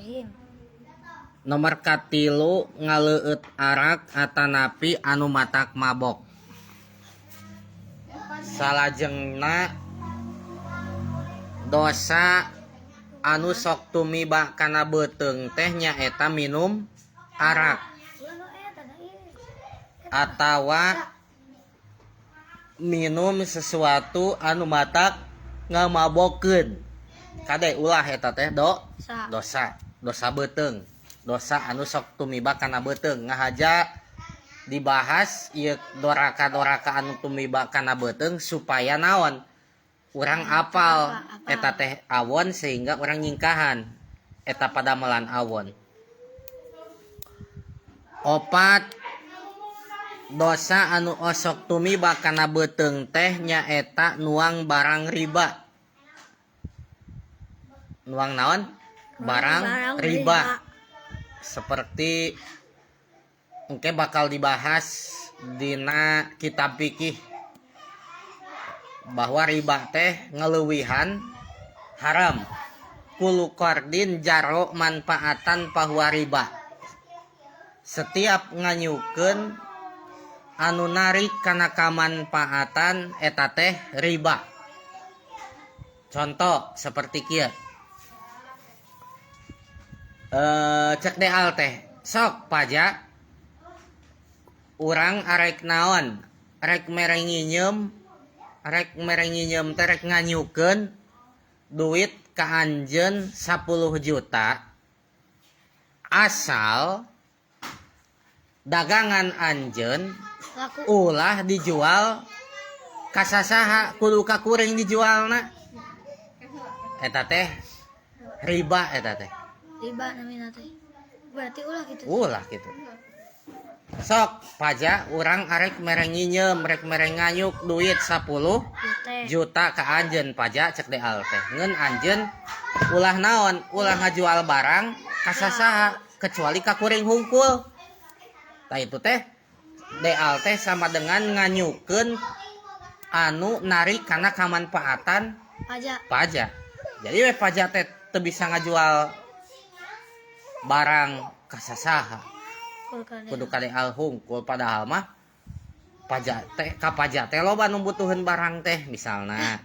Bismillahirrahmanirrahim. Nomor katilu ngaleueut arak atanapi anu matak mabok. Salajengna dosa anu sok tumiba kana beuteung teh nyaeta minum arak atawa minum sesuatu anu matak ngamabokeun. Kade ulah eta teh dosa, dosa beuteung. Dosa anu sok tumiba kana beuteung ngahaja dibahas ieu doraka-doraka anu tumiba kana beuteung supaya naon urang apal eta teh awon sehingga urang nyingkahan eta padamelan awon. Opat dosa anu osok tumiba kana beuteung teh nyaeta nuang barang riba. Nuang naon? Barang riba. Seperti engke bakal dibahas dina kitab fikih bahwa riba teh ngeleuwihan haram. Kullu qardin jaro manfaatan bahwa riba. Setiap nganyukeun anu narik kana kamanfaatan eta teh riba. Contoh seperti kieu. Cek deal teh sok pajak urang arek naon rek mere nginyeum teh rek nganyukeun duit ka anjeun 10 juta asal dagangan anjeun ulah dijual ka sasaha kudu ka kuring dijualna eta teh riba eta teh. Riba namina teh. Berarti ulah gitu. Ulah gitu. Sok pajak urang arek mere nginyeum, rek mere nganyuk duit 10 juta ka anjeun pajak cek deal teh. Ngeun anjeun ulah naon, ulah ngajual barang ka sasaha kecuali ka kuring hungkul. Tah itu teh deal teh sama dengan nganyukeun anu narik kana kamanfaatan pajak. Pajak. Jadi we pajak teh teu bisa ngajual barang kasasaha kudu kadeal hungkul padahal mah pajak teh ka pajak teh loba nu butuheun barang teh misalna.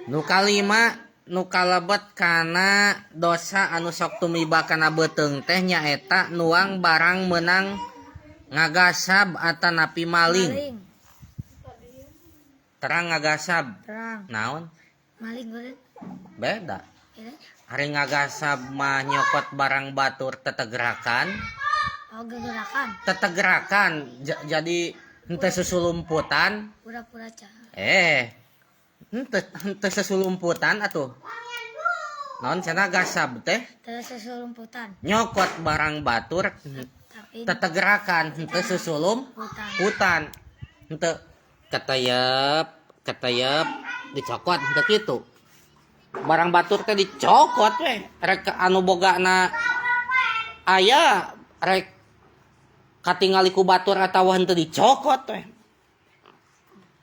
Nu kalima nu kalebet kana dosa anu sok tumiba kana beuteung teh nyaeta nuang barang meunang ngagasab atanapi maling. Terang ngagasab. Terang. Naon? Maling goreng. Beda. Hari ngagasab mah nyokot barang batur tetegerakan. Oh, gegerakan. Tetegerakan jadi henteu susulumputan. Pura-pura cah. Henteu susulumputan atuh. Naon cenah gasab teh? Teu susulumputan. Nyokot barang batur tapi tetegerakan henteu susulumputan. Henteu keteyep dicokot henteu kitu. Barang batur teh dicokot we rek anu bogana aya rek katingali ku batur atawa henteu dicokot we.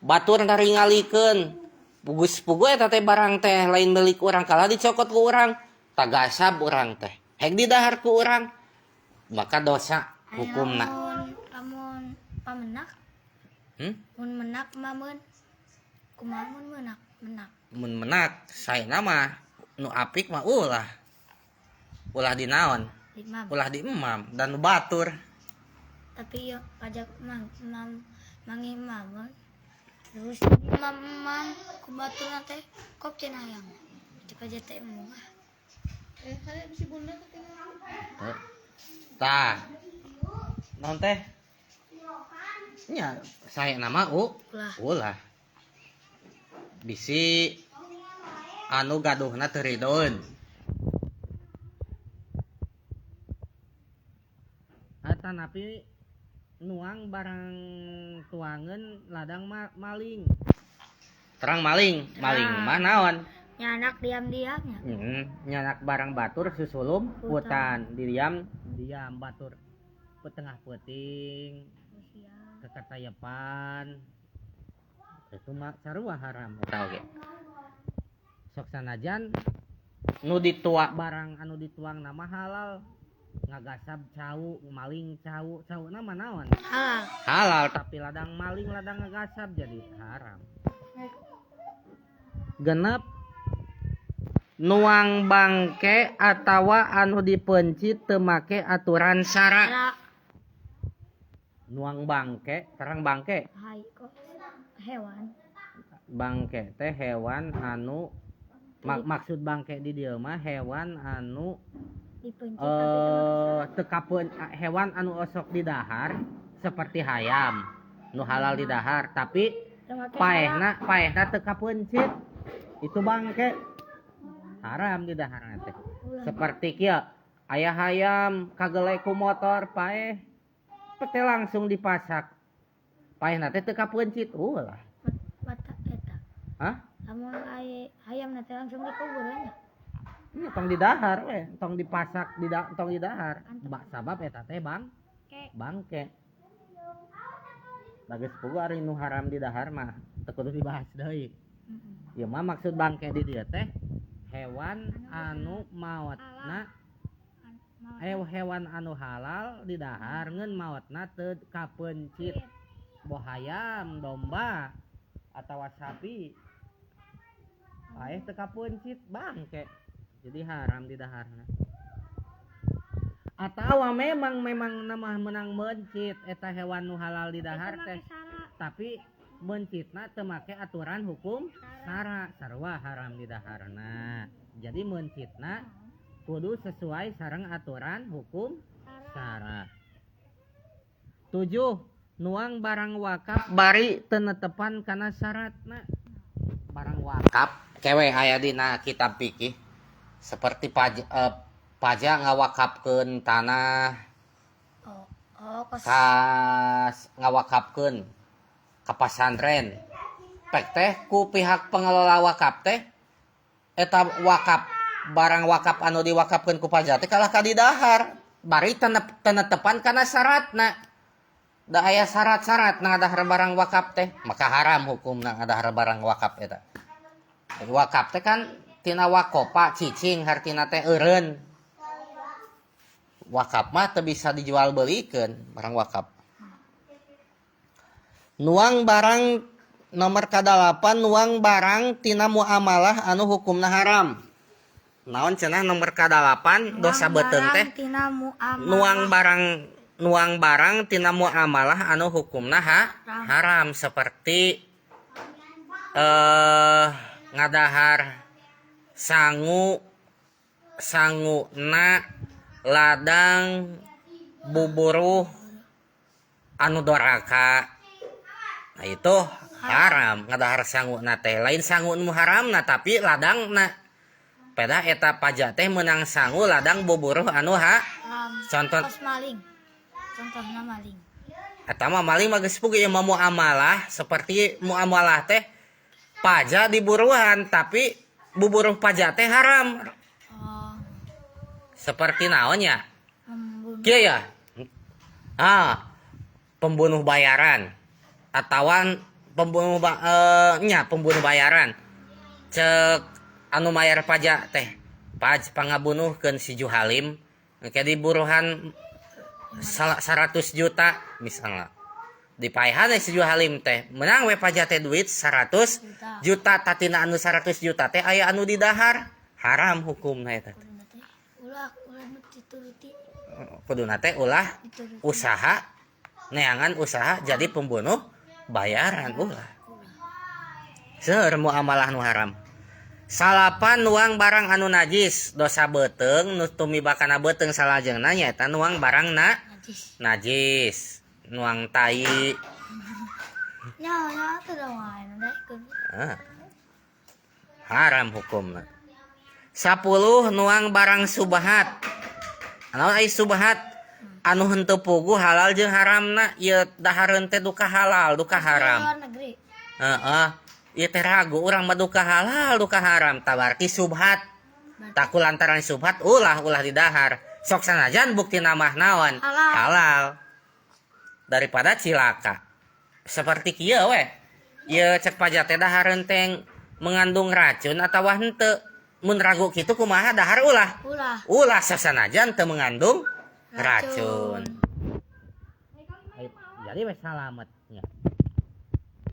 Batur naringalikeun pugus-pugu eta teh barang teh lain milik urang kalah dicokot ku urang tagasab urang teh hek didahar ku urang maka dosa hukumna. Lamun pamenak mun menak mamun kumaha mun menak menak mun menak saena mah nu apik mah ulah ulah di naon ulah di emam dan nu batur tapi yo pajak mang mam mangi mamon terus mam mam ku batur teh kop cenah hayang cek aja teh embung ah kalian bisi bunda ketinggalan tah naon teh nya saena mah ulah bisi anu gaduhna teu ridoeun. Atanapi nuang barang tuangeun ladang maling. Terang maling, maling mah naon? Nyanak diam-diamnya. Nyanak barang batur susulum hutan, diam diam batur petengah peuting. Kekatayepan. Itu mah sarua haram eta oge. Sok sanajan Nu ditua barang anu dituang nama halal, ngagasab cau, maling cau, cau nama naon? Halal. Halal, tapi ladang maling, ladang ngagasab jadi haram. 6, nuang bangke atawa anu dipencit teu make aturan sara. Sara. Nuang bangke, terang bangke. Hai kok hewan. Bangke teh hewan anu maksud bangke di dieu mah hewan anu dipencit tapi teu make sara. Teu kapeun, hewan anu osok didahar seperti hayam nu halal didahar tapi Teu make sara. paehna teu kapeuncit, itu bangke, haram didaharna teh. Ulah. Seperti kieu, aya hayam kagelek ku motor, paeh teh langsung dipasak, paehna teh teu kapeuncit, ulah. Mata eta. Hah? Lamun aya hayam teh langsung dikubur nya. Iya, tong didahar we, tong dipasak, tong didahar. Sabab eta teh bang Ke. bangke. Bagus pugu ari nu haram didahar mah teu kudu dibahas deui. Ieu mah maksud bangke di dieu teh hewan anu maotna, hewan anu halal didahar ngeun maotna teu kapeuncit. Boh hayam, domba atawa sapi. Paeh teu kapeuncit, bangke. Jadi haram didaharna. Atawa memang nama menang mencit eta hewan nu halal didahar teh, tapi mencitna teu make aturan hukum sara, sarua haram didaharna. Jadi mencitna kudu sesuai sareng aturan hukum sara. 7, nuang barang wakaf bari teu netepan kana syaratna. Barang wakaf kewe aya dina kitab fikih seperti paja ngawakafkeun tanah. Oh, oh, kos. Kas ngawakafkeun ka pasantren. Pek teh ku pihak pengelola wakaf teh eta wakaf, barang wakaf anu diwakafkeun ku paja teh kalah ka didahar bari tenetepan kana syaratna. Da aya syarat-syarat ngadahar barang wakaf teh, maka haram hukumna ngadahar barang wakaf eta. Wakaf teh kan tina wakopa cicing, hartina teh eureun. Wakaf mah teu bisa dijual belikeun barang wakaf. Nuang barang nomor ka-8, nuang barang tina muamalah anu hukumna haram. Naon cenah nomor ka-8 dosa beuteung teh? Tina muamalah. Nuang barang tina muamalah anu hukumna haram seperti ngadahar sangu, sanguna ladang buburuh anu doraka. Nah itu haram ngadahar sanguna teh, lain sangu nu haramna tapi ladangna. Peda eta pajak teh menang sangu ladang buburuh anu contoh Kos maling. Contohna maling. Eta mah maling mah geus puguh ieu mah muamalah, seperti muamalah teh pajak diburuhan tapi buburuh pajak teh haram. Oh. Seperti naonnya? Membunuh. Kieu ya. Ah, pembunuh bayaran atawan pembunuh nya pembunuh bayaran. Cek anu mayar pajak teh paj pangabunuhkeun si Juhalim engke diburuhan 100 juta misalnya. Dipaehan si Juhalim teh menang we pajak teh duit 100 juta, tatina anu 100 juta teh aya anu didahar, haram hukumna eta teh. Ulah, ulah nu dituruti. Kuduna teh ulah Dituruti. Usaha neangan usaha jadi pembunuh bayaran ulah. Seueur muamalah nu haram. 9, nuang barang anu najis, dosa beuteung nu tumiba kana beuteung salajengna nyaeta nuang barang na najis. Najis, nuang tai. Nya, nya teh da wae nu daekeun. Ah. Haram hukumna. 10, nuang barang subhat. Naon ai subhat? Anu henteu puguh halal jeung haramna, ieu dahareun teh duka halal, duka haram. Luar negeri. Heeh. Ieu teh ragu urang mah duka halal, duka haram, tah berarti subhat. Taku lantaran subhat ulah didahar. Sok sanajan bukti mah naon? Halal. Halal. Daripada cilaka. Seperti kieu we. Ieu cek pajak teh dahareun teh mengandung racun atawa henteu. Mun ragu kitu kumaha, dahar ulah? Ulah. Ulah, sasanajan teu mengandung racun. Jadi wes salamet nya.